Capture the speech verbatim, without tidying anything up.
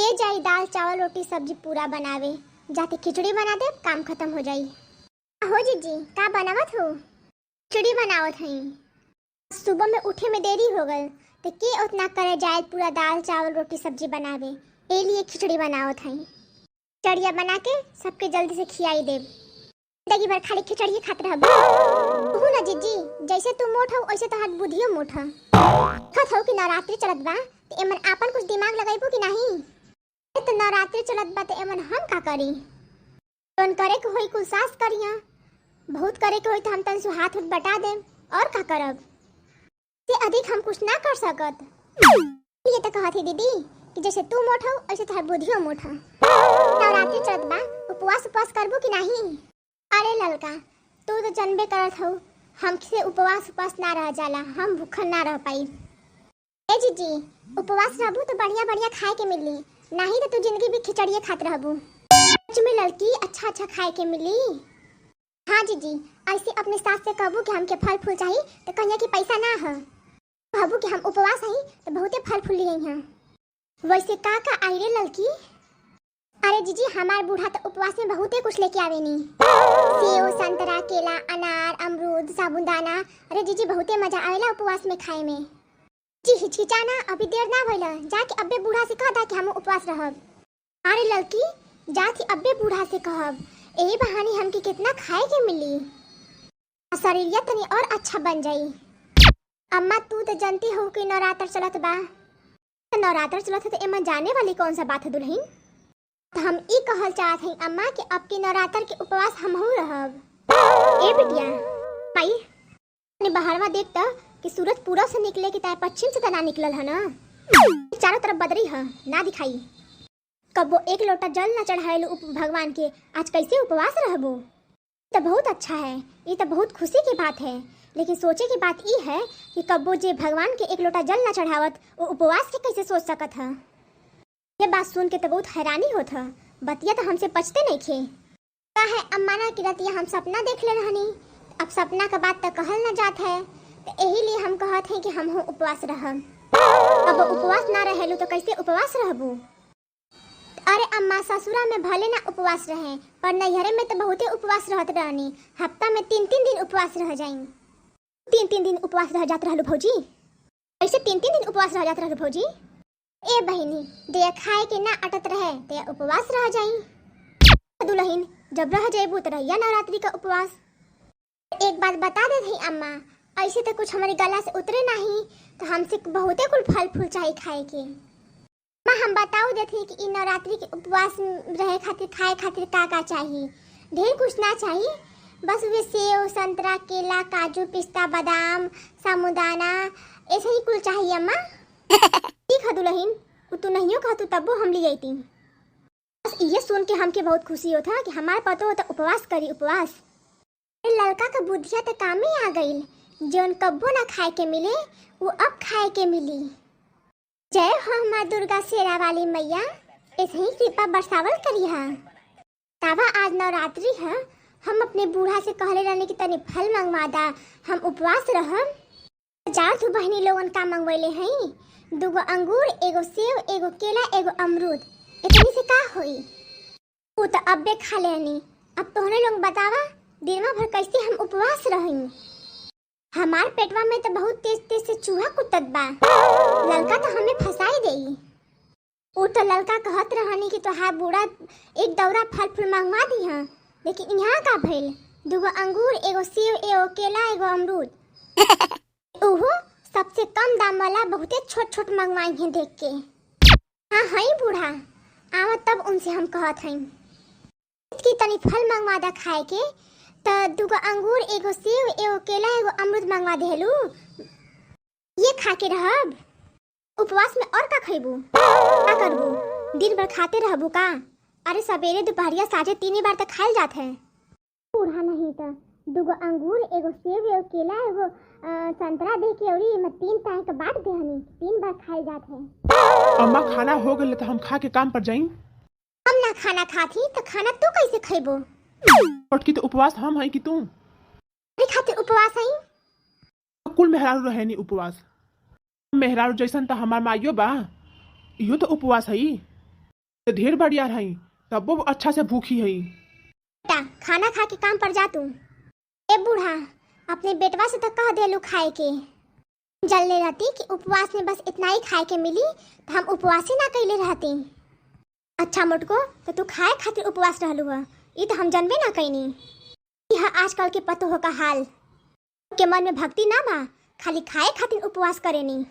के जाई दाल, चावल, रोटी, सब्जी पूरा बनावे, जाते खिचड़ी बना देब, काम खतम हो जाई। हो जीजी, का बनावत हो? खिचड़ी बनावत हई। सुबह में उठे में देरी हो गल, तो के उतना करे जाए पूरा दाल, चावल, रोटी, सब्जी बनावे, ए लिए खिचड़ी बनावत हई। खिचड़िया बना के सबके जल्दी से खियाई देब। जिंदगी भर खाली खिचड़िए खात रहबू? तू ना जीजी, जैसे तू मोट हऊ, वैसे तोहार बुद्धियो मोट ह। देखत हऊ कि नवरात्रि चलत बा, तो एमन आपन कुछ दिमाग लगैबू कि नहीं? ए, तो नवरात्रि चलत बा, तो एमन हम का करी? जौन करे के होई, कुल सास करिया। बहुत करे के होई, तो हम तन से हाथ उठ बटा देब। और का करब? से अधिक हम कुछ ना कर सकत। ये तो कहत ही दीदी कि जैसे तू मोट हो, वैसे तोहार बुद्धियो मोट ह। नवरात्रि चलत बा, उपवास, उपवास करबू कि नहीं? अरे ललका, तू तो जनबे करत हऊ, हमसे उपवास, उपवास ना रह जाला, हम भूखल ना रह पाई। ए जीजी, उपवास रहबू तो बढ़िया बढ़िया खाए के मिली, नहीं तो तू जिंदगी भी खिचड़िए खात रहबू। सच में ललकी, अच्छा अच्छा खाए के मिली। हाँ जीजी, ऐसे अपने सास से कहबू कि हमके फल फूल चाही, तो कहिया कि पैसा ना ह। कहबू कि हम उपवास हई, तो बहुते फल फूल लिए हैं। वैसे का का आई रे ललकी? अरे जीजी, हमार बूढ़ा तो उपवास में बहुते कुछ लेके आवेनी, सेव, संतरा, केला, अनार, अमरूद, साबूदाना। अरे जीजी, बहुते मजा आवेला उपवास में खाए में। जी हिचकिचाना, अभी देर ना भइल, जाके अब्बे बूढ़ा से कह दा कि हम उपवास रहब। अरे ललकी, जात ही अब्बे बूढ़ा से कहब, एही बहाने हमके कितना खाए के मिली, आ शरीरिया तनी और अच्छा बन जाई। अम्मा, तू तो जानती हो कि नवरात्र चलत बा। तो नवरात्र चलत है, तो एमा जाने वाली कौन सा बात है दुल्हन? तो हम ई कहल चाहत हई अम्मा कि अब की नवरात्र के उपवास हमहू रहब। ए बिटिया, माई, तनी बहरवा देख त कि सूरज पूरब से निकले कि ताए पश्चिम से त ना निकलल ह ना। चारों तरफ बदरी ह, ना दिखाई। कब्बो एक लोटा जल ना चढ़ाएलू उप-, भगवान के, आज कैसे उपवास रहबू? ई त बहुत अच्छा है, ई त बहुत खुशी की बात है, लेकिन सोचे की बात ई है कि कब्बो जे भगवान के एक लोटा जल ना चढ़ावत, वो उपवास के कैसे सोच सकत ह? ये बात सुन के त बहुत हैरानी होत ह, बतिया त हमसे पचते नइखे। का है अम्मा ना कि रतिया हम सपना देख ले रहनी, अब सपना का बात त कहल ना जात है, त एही लिए हम कहत हैं कि हमहू उपवास रहब। अब उपवास ना रहेलू त कैसे उपवास रहबू? अरे अम्मा, ससुरा में भले ना उपवास रहे, पर नैहरे में त बहुते उपवास रहत रहनी, हफ्ता में तीन तीन दिन उपवास रह जाई। तीन तीन दिन उपवास रह जात रहलू भौजी? कैसे तीन तीन दिन उपवास रह जात रहलू भौजी? ए बहिनी, जे खाए के ना अटत रहे, ते उपवास रह जाई। दुल्हन, जब रह जाइबू, त रहिया नवरात्रि का उपवास। एक बात बता देत हई अम्मा, ऐसे त कुछ हमरी गला से उतरे नाही, त हमसे बहुते कुल फल फूल चाही खाए के। अम्मा, हम बताऊ देत हई कि ई नवरात्रि के उपवास रहे खातिर, खाए खातिर का का चाही। ढेर कुछ ना चाही, बस उहे सेव, संतरा, केला, काजू, पिस्ता, बादाम, साबूदाना, ऐसे ही कुल चाही अम्मा। ठीक है दुल्हन, उ तू नहियो कहतू तब्बो हम ले अइती। बस इहे सुन के हमके बहुत खुशी होत ह कि हमार पतोह त उपवास करी, उपवास। ए ललका क बुद्धिया त कामे आ गइल, जौन कब्बो ना खाए के मिले, उ अब खाए के मिली। जय हो हमार दुर्गा शेरा वाली मैया, ऐसे ही कृपा बरसावल करिहा। तावा आज नवरात्रि ह, हम अपने बूढ़ा से कहले रहनी कि तनी फल मंगवा दा, हम उपवास रहब। चार ठो बहिनी लोगन का मंगवैले हई, दूगो अंगूर, एगो सेव, एगो केला, एगो अमरूद। इतनी से का होई? उ त अब्बे खा लेनी। अब तोहने लोग बतावा, दिनवा भर कैसे हम उपवास रही? हमार पेटवा में त बहुत तेज तेज से चूहा कुत्तत बा। ललका त हमें फंसाई देई। उ त ललका कहत रहनी कि तोहार बूढ़ा एक दौरा फल फूल मंगवा दिहा, लेकिन यहाँ का भइल? दूगो अंगूर, एगो सेव, एगो केला, एगो अमरूद। उहो सबसे कम दाम वाला बहुते छोट छोट मंगवाई हैं देख के। हाँ, हई बूढ़ा, आवा तब उनसे हम कहत हई कि तनी फल मंगवा दा खाए के, त दूगो अंगूर, एगो सेव, एगो केला, एगो अमरूद मंगवा देहलू। ये खा के रहब? उपवास में और का खइबू? का करबू? दिन भर खाते रहबू का? अरे, सबेरे, दोपहरिया, साँझे तीन ही बार त खाइल जात है। बूढ़ा नहीं त दूगो अंगूर, एगो सेब, एगो केला, एगो, अ, संतरा दे के अउरी एमे तीन टाइम के बांट देहनी, तीन बार खाइल जात है। अम्मा, खाना हो गइल त हम खा के काम पर जाई। हम ना खाना खात ही त खाना तू कैसे खइबो? छोटकी, त उपवास हम हई कि तू? अरे खातिर उपवास हई। कुल मेहरारू रहेनी उपवास। मेहरारू जैसन त हमार माइयो बा, इहो त उपवास हई। तो ढेर बड़ियार हई, तब्बो अच्छा से भूखी हई। बेटा, खाना खा के काम पर जा तू। ए बूढ़ा, अपने बेटवा से तो कह देलू खाए के। जानले रहती कि उपवास में बस इतना ही खाए के मिली, तो हम उपवास ही ना कैले रहती। अच्छा मोटको, तो तू खाए खातिर उपवास रहलू ह, ई तो हम जानबे ना कैनी। यह आजकल के पतोह का हाल, के मन में भक्ति ना बा, खाली खाए खातिर उपवास करेनी।